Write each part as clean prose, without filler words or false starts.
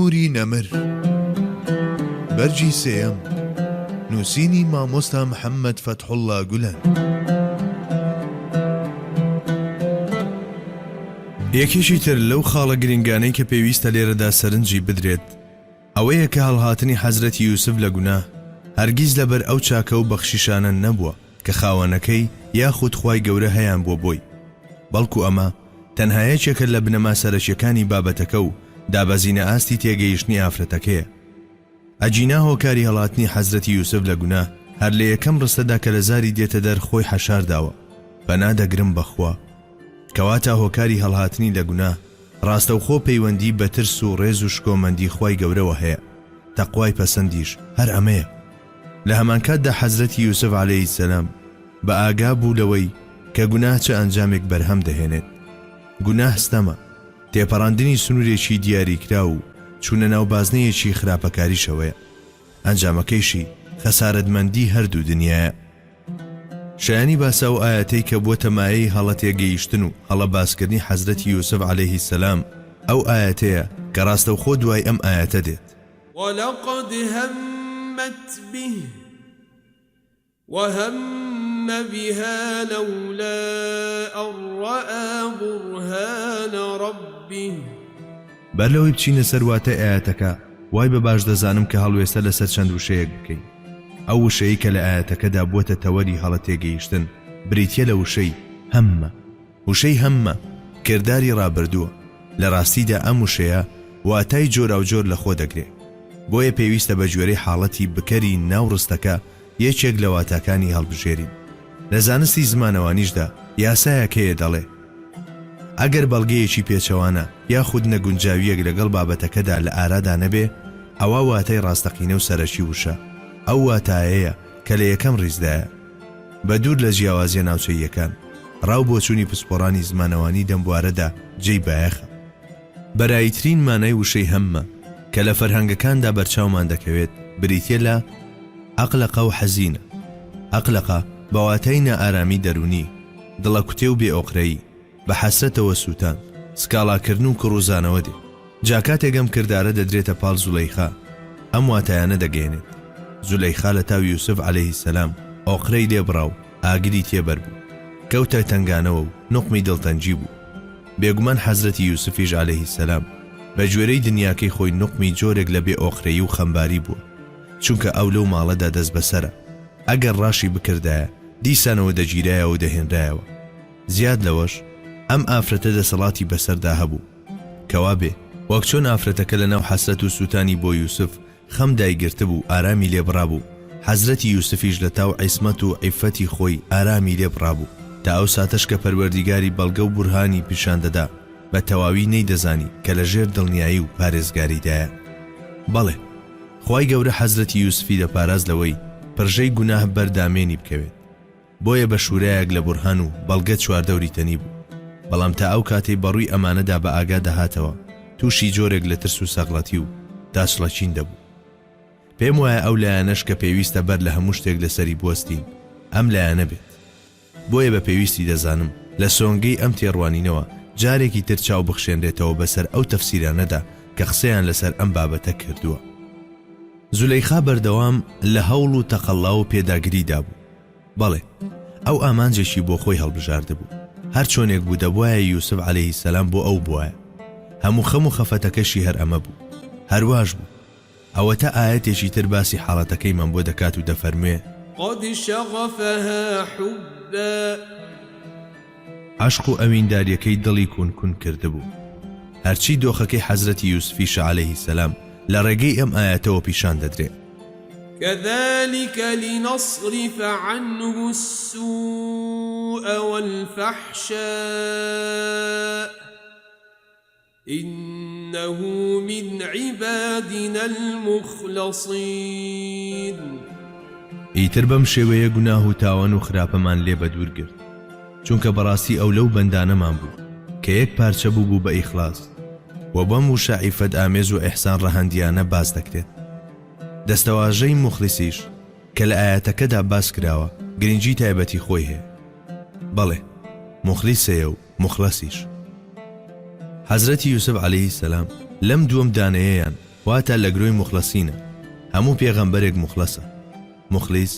نوری نەمر بەرگی سێیەم نووسینی مامۆستا محەممەد فەتحوڵڵا گولەن. یەکێکی تر لەو خاڵە گرنگانەی کە پێویستە لێرەدا سەرنجی بدرێت ئەوەیە کە هەڵهاتنی حەزرەتی یوسف لە گوناه هەرگیز لەبەر ئەو چاکە و بەخشیشانە نەبووە کە خاوەنەکەی یاخود خوای گەورە هەیانبووە بۆی بەڵکو ئەمە تەنها یەکێکە لە بنەما سەرەکیەکانی بابەتەکە و دابەزینە ئاستی تێگەیشتنی ئافرەتەکەیە. ئەگینا هۆکاری هەڵاتنی حەزرەتی یوسف لە گوناه هەر لە یەکەم ڕستەدا کە لە زاری دێتە دەر خۆی حەشار داوە، پەنا دەگرم بە خوا. کەواتە هۆکاری هەڵهاتنی لە گوناه ڕاستەوخۆ پەیوەندی بە ترس و ڕێز و شکۆمەندی خوای گەورەوە هەیە، تەقوای پەسەندیش هەر ئەمەیە. لە هەمانکاتدا حەزرەتی یوسف علیە السلام بە ئاگا بوو لەوەی کە گوناه چ ئەنجامێک بەرهەم دەهێنێت. گوناه ستەمە، تێپەڕاندنی سنوورێکی دیاریکراو و چوونە ناو بازنەیەکی خراپەکاریشەوەیە. ئەنجامەکەیشی خەسارەتمەندی هەردوو دنیایە. شایانی باسە ئەو ئایەتەی کە بووەتە مایەی هەڵە تێگەیشتن و هەڵە باسکردنی حەزرەتی یوسف علیە السلام ئەو ئایەتەیە کە ڕاستەوخۆ دوای ئەم ئایەتە دێت. ولقد همت به وهم بها لولا أن رأی برهان ربه. بەر لەوەی بچینە سەر واتای ئایەتەکە وای بە باش دەزانم کە هەڵوێستە لەسەر چەند وشەیەک بکەین. ئەو وشەیەی کە لە ئایەتەکەدا بووەتە تەوەری هەڵە تێگەیشتن بریتییە لە وشەی، همە. وشەی همە کرداری ڕابردووە، لە ڕاستیدا ئەم وشەیە واتای جۆراوجۆر لە خۆ دەگرێ، بۆیە پێویستە بە گوێرەی حاڵەتی بکەری ناو ڕستەکە یەکێک لە واتاکانی هەڵبژێرین. لە زانستی زمانەوانیشدا یاسایەک هەیە دەڵێ، ئەگەر بەڵگەیەکی پێچەوانە یاخود نەگونجاوییەک لەگەڵ بابەتەکەدا لە ئارادا نەبێ، ئەوا واتای ڕاستەقینە و سەرەکی وشە، ئەو واتایەیە کە لە یەکەم ڕیزدایە. بە دوور لە جیاوازییە ناوچەییەکان، ڕا و بۆچوونی پسپۆڕانی زمانەوانی دەم بوارەدا جێی بایەخە. بەراییترین مانای وشەی هەممە کە لە فەرهەنگەکاندا بەرچاومان دەکەوێت بریتییە لە، ئەقلەقە و حەزینە. ئەقلەقە بە واتای نائارامی دەروونی، دڵەکوتێ و بێ ئۆقرەیی، بە حەسرەتەوە سووتان، سکاڵاکردن و کڕوزانەوە دێ. جا کاتێک ئەم کردارە دەدرێتە پاڵ زولەیخا، ئەم واتایانە دەگەیەنێت، زولەیخا لە تاو یوسف علیە السلام ئۆقرەی لێ بڕا و ئاگری تێ بەر بوو، کەوتە تەنگانەوە و نوقمی دڵتەنگی بوو. بێگومان حەزرەتی یوسفیش علیە السلام بە گوێرەی دنیاکەی خۆی نوقمی جۆرێک لە بێ ئۆقرەیی و خەمباری بووە، چونکە ئەو لەو ماڵەدا دەستبەسەرە، ئەگەر ڕاشی بکردایە دیسانەوە دەگیرایەوە و دەهێنرایەوە. زیاد لەوەش ئەم ئافرەتە دەسەڵاتی بەسەردا هەبوو. کەوابێ وەک چۆن ئافرەتەکە لەناو حەسرەت و سووتانی بۆ یوسف خەم دایگرتبوو ئارامی لێ بڕابوو، حەزرەتی یوسفیش لە تاو عیسمەت و عیففەتی خۆی ئارامی لێ بڕابوو، تا ئەو ساتەش کە پەروەردیگاری بەڵگە و بورهانی پیشان دەدا بە تەواوی نەیدەزانی کە لە ژێر دڵنیایی و پارێزگاریدایە. بەڵێ خوای گەورە حەزرەتی یوسفی دەپاراست لەوەی پرژەی گوناه بەر دامێنی بکەوێت. بۆیە بە شورایەک لە بورهان و بەڵگە چواردەوری تەنی بوو. بەڵام تا ئەو کاتەی بە ڕووی ئەمانەدا بە ئاگا دەهاتەوە، تووشی جۆرێک لە ترس و سەغڵەتی و داچڵەکین دەبوو. پێم وایە ئەو لایەنەش کە پێویستە بەر لە هەموو شتێک لەسەری بوەستین، ئەم لایەنە بێت. بۆیە بە پێویستی دەزانم لە سۆنگەی ئەم تێڕوانینەوە جارێکی تر چاو بخشێنرێتەوە بەسەر ئەو تەفسیرانەدا کە قسەیان لەسەر ئەم بابەتە کردووە. زولەیخا بەردەوام لە هەوڵ و تەقەڵا و پێداگریدا بوو. بەڵێ، ئەو ئامانجێکی بۆ خۆی هەڵبژاردبوو. هەر چۆنێک بوو دەبوایە یوسف عەلەیهی سەلام بۆ ئەو بوایە. هەموو خەم و خەفەتەکەشی هەر ئەمە بوو. هەر واش بوو. ئەوەتا ئایەتێکی تر باسی حاڵەتەکەیمان بۆ دەکات و دەفەرموێ. قد شغفها حبا. عەشق و ئەوینداریەکەی دڵی کون کون کردبوو. هەرچی دۆخەکەی حەزرەتی یوسفیشە عەلەیهی سەلام لە ڕێگەی ئەم ئایەتەوە پیشان دەدرێ. كذلک لنصرف عنه السوء والفحشاء انه من عبادنا المخلصین. ئیتر بەم شێوەیە گوناه و تاوان و خراپەمان لێ بەدوور گرت، چونکە بەڕاستی ئەو لەو بەندانەمان بوو کە یەک پارچە بووبوو بە ئیخلاس، وە بەم وشە عیفەت ئامێز و ئیحسان ڕەهەندیانە باس دەکرێت. دەستەواژەی موخلیسیش کە لە ئایەتەکەدا باس کراوە گرنگی تایبەتی خۆی هەیە. بەڵێ موخلیس هەیە و موخلەسیش. حەزرەتی یوسف علیە السلام لەم دووەم دانەیەیان. واتە لە گرۆی موخلەسینە، هەموو پێغەمبەرێک موخلەسە. موخلیس،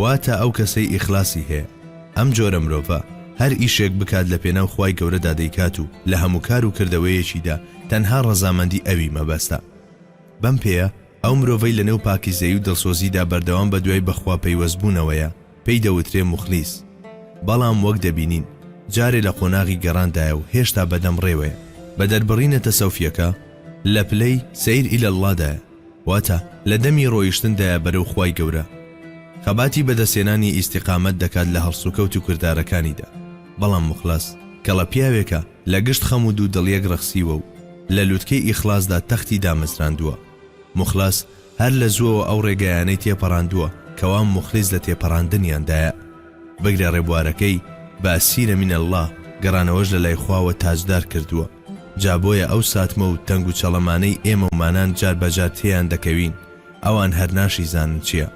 واتە ئەو کەسەی ئیخلاسی هەیە، ئەم جۆرە مرۆڤە هەر ئیشێک بکات لە پێناو خوای گەورەدا دەیکات و لە هەموو کار و کردەوەیەکیدا تەنها ڕەزامەندی ئەوی مەبەستە. بەم پێیە ئەو مرۆڤەی لەنێو پاکیزەیی و دڵسۆزیدا بەردەوام بەدوای بە خوا پەیوەستبوونەوەیە پێی دەوترێ موخلیس. بەڵام وەک دەبینین جارێ لە قۆناغی گەڕاندایە و هێشتا بەدەم ڕێوەیە. بە دەربڕینە تەسەوفیەکە لە پلەی، سەیر الی اللە، دایە. واتە، لە دەمی ڕۆیشتندایە بەرەو خوای گەورە. خەباتی بەدەستهێنانی ئیستیقامەت دەکات لە هەڵسوکەوت و کردارەکانیدا. بەڵام موخلەس کەڵە پیاوێکە لە گشت خەم و دوودڵیەک ڕەخسیوە و لە لوتکەی ئیخلاسدا تەختی دامەزراندووە. موخلەس هەر لە زووەوە ئەو ڕێگایانەی تێپەڕاندووە کەوا موخلیس لە تێپەڕاندنیاندایە. بگرە ڕێبوارەکەی بە السیر من اللە گەڕانەوەش لە لای خواوە تاجدار کردووە. جا بۆیە ئەو ساتمە و تەنگ و چەڵەمانەی ئێمە و مانان جار بە جار تێیان دەکەوین ئەوان هەر ناشیزانن چیە.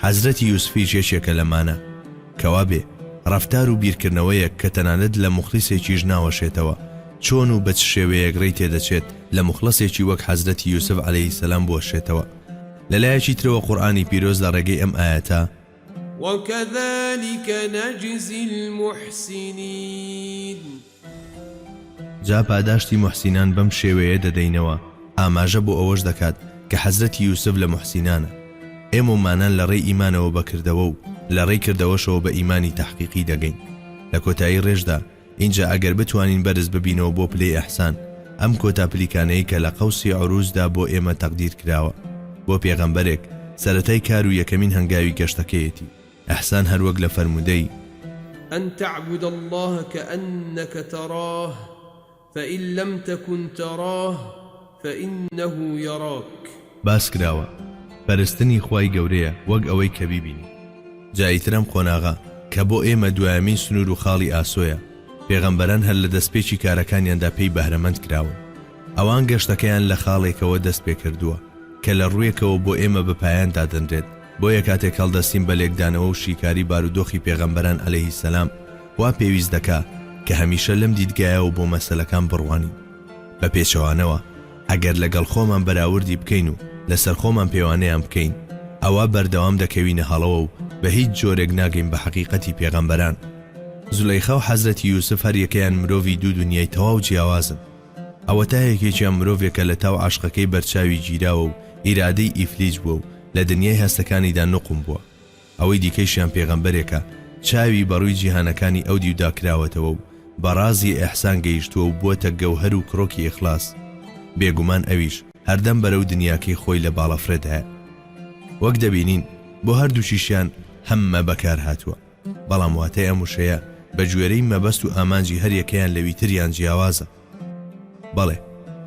حەزرەتی یوسفیش یەکێکە لەمانە. کەوابێ ڕەفتار و بیرکردنەوەیەک کە تەنانەت لە موخلیسێکیش ناوەشێتەوە، چۆن و بە چ شێوەیەک ڕێی تێدەچێت لە موخڵەسێکی وەک حەزرەتی یوسف علیە سلام بوەشێتەوە؟ لە لایەکی ترەوە قورئانی پیرۆز لە ڕێگەی ئەم ئایەتە، وکذلک نجزی المحسنین. جا پاداشتی موحسینان بەم شێوەیە دەدەینەوە، ئاماژە بۆ ئەوەش دەکات کە حەزرەتی یوسف لە موحسینانە. ئێمە و مانان لە ڕێی ئیمانەوە بە کردەوە و لە ڕێی کردەوەشەوە بە ئیمانی تەحقیقی دەگەین لە کۆتایی ڕێشدا، ئینجا ئەگەر بتوانین بەرز ببینەوە بۆ پلەی ئیحسان، ئەم کۆتا پلیکانەی کە لە قەوسی عروجدا بۆ ئێمە تەقدیر کراوە، بۆ پێغەمبەرێک سەرەتای کار و یەکەمین هەنگاوی گەشتەکەیەتی. ئیحسان هەروەک لە فەرموودەی. ان تعبد اللە کانک تراه فان لم تکن تراه فانه یراک. باس کراوە، پەرستنی خوای گەورەیە وەک ئەوەی کە بیبینی. جا ئیتر ئەم قۆناغە کە بۆ ئێمە دوایەمین سنوور و خاڵی ئاسۆیە، پێغەمبەران هەر لە دەستپێکی کارەکانیاندا پێی بەهرەمەند کراون. ئەوان گەشتەکەیان لە خاڵێکەوە دەست پێکردووە کە لە ڕوویەکەوە بۆ ئێمە بە پایان دادەنرێت، بۆیە کاتێک هەڵدەستین بە لێکدانەوە و شیکاری بارودۆخی پێغەمبەران علیە سلام وا پێویست دەکا کە هەمیشە لەم دیدگایەوە بۆ مەسەلەکان بڕوانین. بە پێچەوانەوە ئەگەر لەگەڵ خۆمان بەراوردی بکەین و لەسەر خۆمان پێوانەیان بکەین ئەوا بەردەوام دەکەوینە هەڵەوە و بە هیچ جۆرێک ناگەین بە حەقیقەتی پێغەمبەران. زولەیخا و حەزرەتی یوسف هەریەکەیان مرۆڤی دوو دونیای تەواو جیاوازن. ئەوەتا یەکێکیان مرۆڤێکە لە تاو عەشقەکەی بەرچاوی گیراوە و ئیرادەی ئیفلیج بووە و لە دنیای هەستەکانیدا نوقم بووە. ئەوەی دیکەیشیان پێغەمبەرێکە چاوی بە ڕووی جیهانەکانی ئەو دیودا کراوەتەوە و بە ڕازی ئیحسان گەیشتووە و بووەتە گەوهەر و کڕۆکی ئیخلاس. بێگومان ئەویش هەردەم بەرەو دنیاکەی خۆی لە باڵەفرێدایە. وەک دەبینین بۆ هەردووکیشیان هەممە بەکار هاتووە. بەڵام واتای ئەم وشەیە بە گوێرەی مەبەست و ئامانجی هەر یەکەیان لەوی تریان جیاوازە. بەڵێ،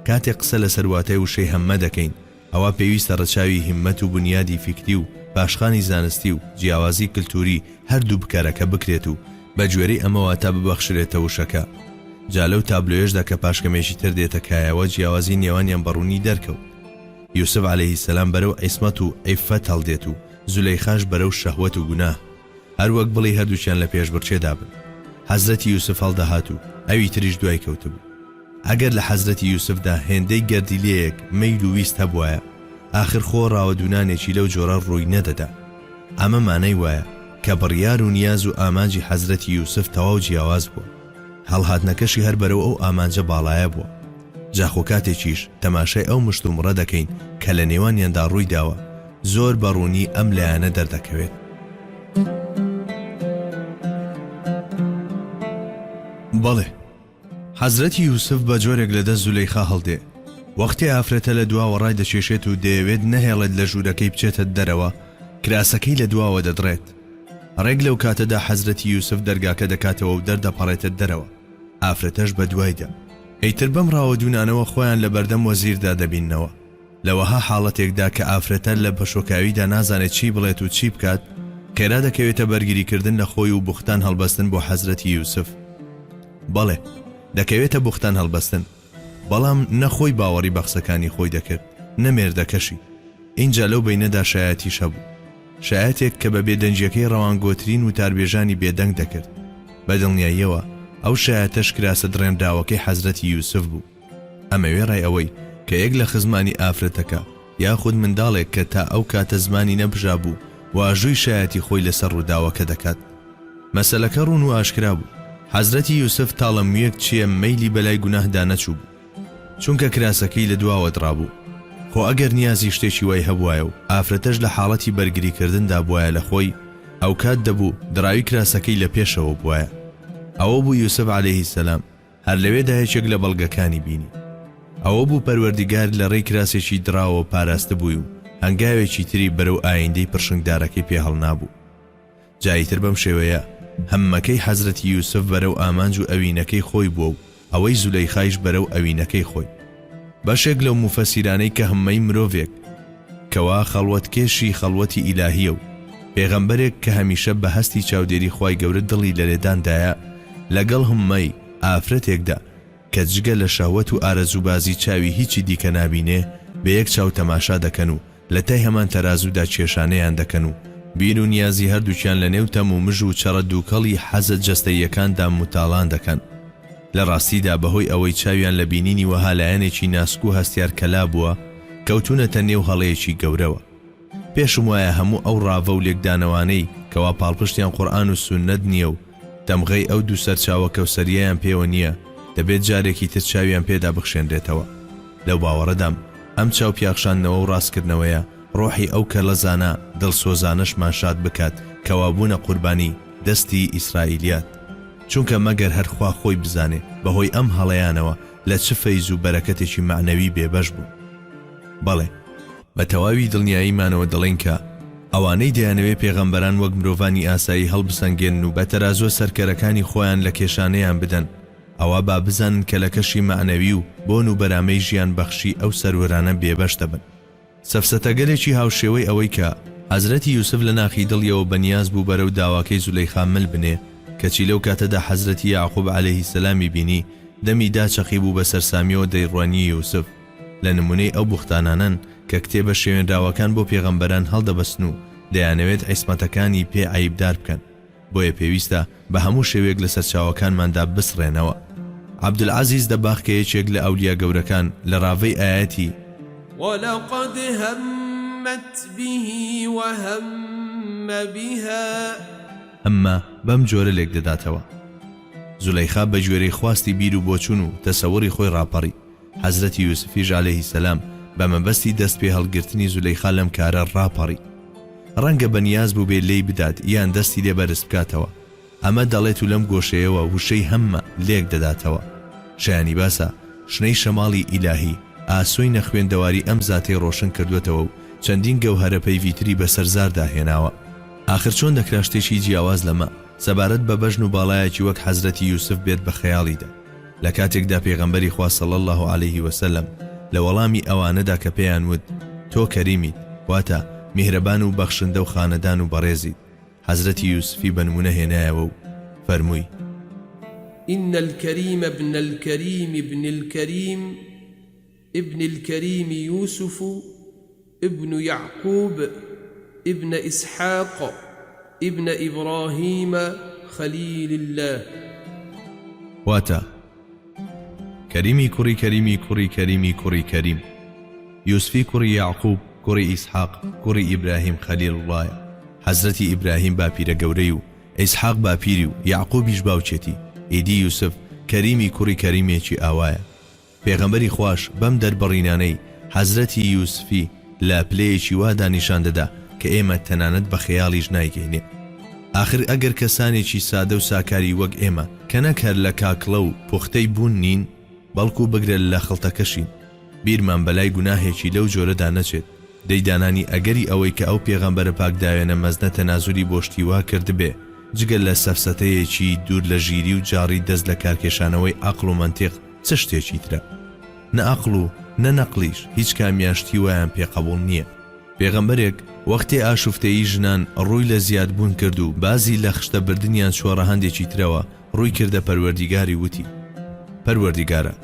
کاتێک قسە لەسەر واتای وشەی هەممە دەکەین، ئەوا پێویستە ڕەچاوی هیممەت و بونیادی فیکری و پاشخانی زانستی و جیاوازی کلتوری هەردوو بکەرەکە بکرێت و بە گوێرەی ئەمە واتا ببەخشرێتە وشەکە. جا لەو تابلۆیەشدا کە پاش کەمێکی تر دێتە کایەوە جیاوازی نێوانیان بە ڕوونی دەرکەوت. یوسف علیە السلام بەرەو عیسمەت و عیففەت هەڵدێت و زولەیخاش بەرەو شەهوەت و گوناه. هەر وەک بڵێی هەردووکیان لە پێشبڕکێدا بن. حەزرەتی یوسف هەڵدەهات و ئەوی تریش دوای کەوتبوو. ئەگەر لە حەزرەتی یوسفدا هێندەی گەردیلەیەک مەیل و ویست هەبوایە، ئاخر خۆ ڕاوەدوونانێکی لەو جۆرە ڕووی نەدەدا. ئەمە مانای وایە کە بڕیار و نیاز و ئامانجی حەزرەتی یوسف تەواو جیاواز بووە. هەڵهاتنەکەشی هەر بەرەو ئەو ئامانجە باڵایە بووە. جا خۆ کاتێکیش تەماشای ئەو مشتومڕە دەکەین کە لە نێوانیاندا ڕووی داوە، زۆر بە ڕوونی ئەم لایەنە دەردەکەوێت. بەڵێ، حەزرەتی یوسف بە جۆرێک لە دەست زولەیخا هەڵدێ، وەختێ ئافرەتە لە دواوە ڕایدەکێشێت و دەیەوێت نەهێڵێت لە ژوورەکەی بچێتە دەرەوە، کراسەکەی لە دواوە دەدڕێت. ڕێک لەو کاتەدا حەزرەتی یوسف دەرگاکە دەکاتەوە و دەردەپەڕێتە دەرەوە، ئافرەتەش بە دوایدا. ئیتر بەم ڕاوەدوونانەوە خۆیان لە بەردەم وەزیردا دەبیننەوە. لە وەها حاڵەتێکدا کە ئافرەتە لە پەشۆکاویدا نازانێت چی بڵێت و چی بکات، خێرا دەکەوێتە بەرگریکردن لە خۆی و بوختان هەڵبەستن بۆ حەزرەتی یوسف. بەڵێ، دەکەوێتە بوختان هەڵبەستن. بەڵام نە خۆی باوەڕی بە قسەکانی خۆی دەکرد، نە مێردەکەشی. ئینجا لەو بەینەدا شایەتیش هەبوو. شایەتێک کە بە بێدەنگییەکەی ڕەوانگۆترین وتاربێژانی بێدەنگ دەکرد. بە دڵنیاییەوە ئەو شایەتەش کراسە دڕێنراوەکەی حەزرەتی یوسف بوو. ئەمە وێڕای ئەوەی. کە یەک لە خزمانی ئافرەتەکە یاخود منداڵێک کە تا ئەو کاتە زمانی نەبژابوو واژۆی شایەتی خۆی لەسەر ڕووداوەکە دەکات. مەسەلەکە ڕوون و ئاشکرا بوو. حەزرەتی یوسف تاڵە مویەک چیە مەیلی بەلای گوناهدا نەچووبوو. چونکە کراسەکەی لە دواوە دڕابوو. خۆ ئەگەر نیازی شتێکی وای هەبوایە و ئافرەتەش لە حاڵەتی بەرگریکردندا بوایە لە خۆی، ئەوکات دەبوو دڕاوی کراسەکەی لە پێشەوە بوایە. ئەوە بوو یوسف عەلەیهی سەلام هەر لەوێدا یەکێک لە بەڵگەکانی بینی. ئەوە بوو پەروەردیگار لە ڕێی کراسێکی دڕاوەوە پاراستبووی و هەنگاوێکی تری بەرەو ئایندەی پڕشنگدارەکەی پێ هەڵنابوو. جا ئیتر بەم شێوەیە هەممەکەی حەزرەتی یوسف بەرەو ئامانج و ئەوینەکەی خۆی بووە و ئەوەی زولەیخایش بەرەو ئەوینەکەی خۆی. بەشێک لەو موفەسیرانەی کە هممەی مرۆڤێک کەوا خەڵوەتکێشی خەڵوەتی ئیلاهییە و پێغەمبەرێک کە هەمیشە بە هەستی چاودێری خوای گەورە دڵی لە لێداندایە لەگەڵ هممەی ئافرەتێکدا کە جگە لە شەهوەت و ئارەزووبازی چاوی هیچی دیکە نابینێ بە یەک چاو تەماشا دەکەن و لە تای هەمان تەرازوودا کێشانەیان دەکەن و بیر و نیازی هەردووکیان لە نێو تەم و مژ و چڕە دووکەڵی حەزە جەستەییەکاندا متاڵان دەکەن. لە ڕاستیدا بە هۆی ئەوەی چاویان لە بینینی وەها لایەنێکی ناسک و هەستیار کەلا بووە، کەوتوونەتە نێو هەڵەیەکی گەورەوە. پێشم وایە هەموو ئەو ڕاڤە و لێکدانەوانەی کەوا پاڵپشتیان قورئان و سوننەت نییە و تەمغەی ئەو دوو سەرچاوە کەوسەرییەیان پێوە نییە، دەبێت جارێکی تر چاویان پێدا بخشێنرێتەوە. لەو باوەڕەدام ئەم چاو پیاخشاندنەوە و ڕاستکردنەوەیە ڕۆحی ئەو کەلە زانا دڵسۆزانەشمان شاد بکات کەوا بوونە قوربانی دەستی ئیسرائیلیات. چونکە مەگەر هەر خوا خۆی بزانێ بەهۆی ئەم هەڵەیانەوە لە چ فەیز و بەرەکەتێکی مەعنەوی بێبەش بوون. بەڵێ. بە تەواوی دڵنیاییمانەوە دەڵێین کە، ئەوانەی دەیانەوێ پێغەمبەران وەک مرۆڤانی ئاسایی هەڵبسەنگێنن و بە تەرازووە سەرکەرەکانی خۆیان لە کێشانەیان بدەن، ئەوا با بزانن کە لە کەشی مەعنەوی و بۆن و بەرامەی ژیانبەخشی ئەو سەروەرانە بێبەش دەبن. سەفسەتەگەلێکی هاوشێوەی ئەوەی کە، حەزرەتی یوسف لە ناخی دڵیەوە بەنیاز بوو بەرەو داواکەی زولەیخا مل بنێ، کەچی لەو کاتەدا حەزرەتی یەعقوب عەلەیهی سەلامی بینی دەمی داچەقیبوو بە سەرسامیەوە دەیڕوانیە یوسف، لە نموونەی ئەو بوختانانەن کە کتێبە شێوێنراوەکان بۆ پێغەمبەران هەڵدەبەستن و دەیانەوێت عیسمەتەکانی پێ عەیبدار بکەن، بۆیە پێویستە بە هەموو شێوەیەک لە سەرچاوەکانماندا بسڕێنەوە. عەبدولعەزیز دەباغ کە یەکێک لە ئەولیا گەورەکان لە ڕاڤەی ئایەتی، ولقد همت به وهم بها. همە، بەم جۆرە لێکدەداتەوە. زولەیخا بەگوێرەی خواستی بیر و بۆچوون و تەسەوری خۆی ڕاپەڕی. حەزرەتی یوسفیش علیە سلام بە مەبەستی دەست پێ هەڵگرتنی زولەیخا لەم کارە ڕاپەڕی. ڕەنگە بە نیاز بووبێ لێی بدات یان دەستی لێ بەرز بکاتەوە. ئەمە دەڵێت و لەم گۆشەیەوە وشەی هەممە لێک دەداتەوە. شایانی باسە شنەی شەماڵی ئیلاهی ئاسۆی نەخوێندەواری ئەم زاتەی ڕۆشن کردووەتەوە و چەندین گەوهەرە پەیڤی تری بەسەر زاردا هێناوە. ئاخر چۆن دەکرا شتێکی جیاواز لەمە سەبارەت بە بەژن و باڵایەکی وەک حەزرەتی یوسف بێت بە خەیاڵیدا؟ لە کاتێکدا پێغەمبەری خوا صلی اللە علیه وسلم لە وەڵامی ئەوانەدا کە پێیان وت، تۆ کەریمیت، واتە، میهرەبان و بەخشندە و خانەدان و بەڕێزیت، حەزرەتی یوسفی بە نمونە هێنایەوە و فەرمووی. ان الکریم ابن الکریم ابن الکریم ابن الکریم یوسف ابن یعقوب ابن اسحاق ابن ابراهیم خلیل اللە. واتە، کەریمی کوڕی کەریمی کوڕی کەریمی کوڕی کەریم، یوسفی کوڕی یەعقوب کوڕی ئیسحاق کوڕی ئیبراهیم خەلیل اللەیە، حەزرەتی ئیبراهیم باپیرە گەورەی و ئیسحاق باپیری و یەعقوبیش باوکێتی، ئیدی یوسف کەریمی کوڕی کەریمێکی ئاوایە. پێغەمبەری خواش بەم دەربڕینانەی حەزرەتی یوسفی لە پلەیەکی وادا نیشان دەدا کە ئێمە تەنانەت بە خەیاڵیش نایگەینێ. ئاخر ئەگەر کەسانێکی سادە و ساکاری وەک ئێمە کە نەک هەر لە کاکڵە و پوختەی بوون نین بەڵکو بگرە لە خڵتەکەشین بیرمان بەلای گوناهێکی لەو جۆرەدا نەچێت دەی دانانی ئەگەری ئەوەی کە ئەو پێغەمبەرە پاکداوێنە مەزنە تەنازولی بۆ شتی وا کردبێ جگە لە سەفسەتەیەکی دوور لە ژیری و جاڕی دەست لە کارکێشانەوەی عەقڵ و مەنتیق چ شتێکی ترە؟ نە عەقڵ و نە نەقڵیش هیچ کامیان شتی وایان پێ قەبووڵ نییە. پێغەمبەرێک وەختێ ئاشوفتەیی ژنان ڕووی لە زیاد بوون کرد و بازی لە خشتە بردنیان چووە ڕەهەندێکی ترەوە ڕووی کردە پەروەردیگاری وتی، پەروەردیگارا!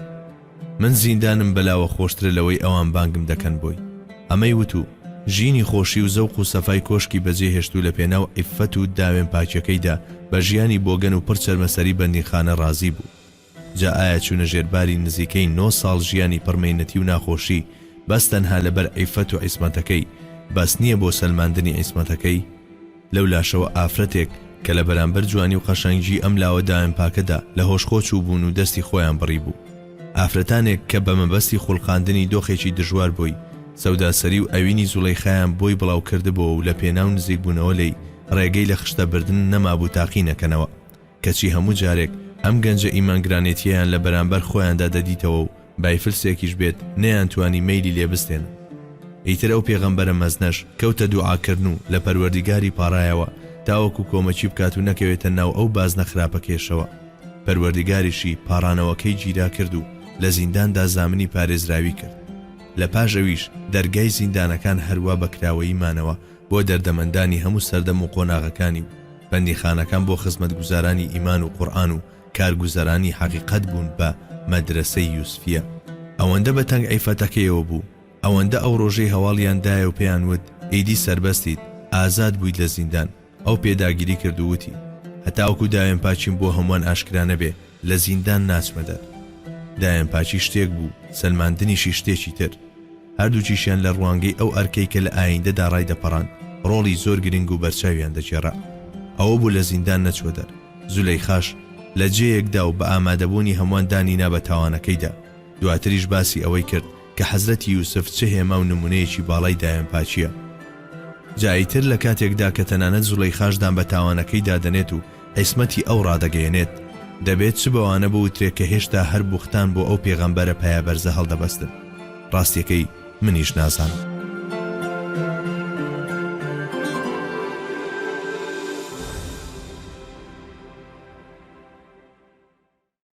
من زیندانم بەلاوە خۆشترە لەوەی ئەوان بانگم دەکەن بۆی. ئەمەی وت و ژینی خۆشی و زەوق و سەفای کۆشکی بەجێ هێشت و لە پێناو عیففەت و داوێن پاکیەکەیدا بە ژیانی بۆگەن و پڕ چەرمەسەری بەندینخانە ڕازی بوو. جا ئایا چوونە ژێرباری نزیکەی نۆ ساڵ ژیانی پڕ مەینەتی و ناخۆشی بەس تەنها لەبەر عیفەت و عیسمەتەکەی بەس نییە بۆ سەلماندنی عیسمەتەکەی؟ لەولاشەوە ئافرەتێک کە لە بەرامبەر جوانی و قەشەنگی ئەم لاوە داوێنپاکەدا لە هۆش خۆ چووبوون و دەستی خۆیان بڕیبوو. ئافرەتانێک کە بە مەبەستی خولقاندنی دۆخێکی دژوار بۆی، سەوداسەری و ئەوینی زوڵەیخایان بۆی بڵاو کردبۆوە و لە پێناو نزیکبوونەوە لێی، ڕێگەی لە خشتە بردن نەمابوو تاقی نەکەنەوە. کەچی هەموو جارێک ئەم گەنجە ئیمانگرانێتییەیان لە بەرامبەر خۆیاندا دەدیتەوە و بای فلسێکیش بێت نەیانتوانی مەیلی لێ بستێنن. ئیتر ئەو پێغەمبەرە مەزنەش کەوتە دوعاکردن و لە پەروەردیگاری پاڕایەوە تاوەکو کۆمەکی بکات و نەکەوێتە ناو ئەو بازنە خراپەکێشەوە. پەروەردیگاریشی پاڕانەوەکەی گیرا کرد و لە زینداندا زامنی پارێزراوی کرد. لە پاش ئەویش دەرگای زیندانەکان هەروا بە کراوەیی مانەوە بۆ دەردەمەندانی هەموو سەردەم و قۆناغەکانی و بەندیخانەکان بۆ خزمەتگوزارانی ئیمان و قورئان و کارگوزارانی حەقیقەت بوون بە مەدرەسەی یوسفیە. ئەوەندە بە تەنگ عیفەتەکەیەوە بوو، ئەوەندە ئەو ڕۆژەی هەواڵیان دایە و پێیان وت ئیدی سەربەستیت، ئازاد بوویت لە زیندان، ئەو پێداگیری کرد و وتی، هەتاوەکو داوێنپاکیم بۆ هەمووان ئاشکرا نەبێ، لە زیندان ناچمە دەر. داوێنپاکی شتێک بوو، سەلماندنیشی شتێکی تر. هەردووکیشیان لە ڕوانگەی ئەو ئەرکەی کە لە ئاییندەدا ڕایدەپەڕاند، ڕۆڵی زۆر گرنگ و بەرچاویان دەگێڕا. ئەوە بوو لە زیندان نەچووە دەر. زولەیخاش لە جێیەکدا و بە ئامادەبوونی هەمووان دانی نا بە تاوانەکەیدا. دواتریش باسی ئەوەی کرد کە حەزرەتی یوسف چ هێما و نموونەیەکی باڵای داوێنپاکییە. جا ئیتر لە کاتێکدا کە تەنانەت زولەیخاش دان بە تاوانەکەیدا دەنێت و عیسمەتی ئەو ڕادەگەیەنێت، دەبێت چ بەوانە بوترێ کە هێشتا هەر بوختان بۆ ئەو پێغەمبەرە پایەبەرزە هەڵدەبەستن؟ ڕاستیەکەی منیش نازانم.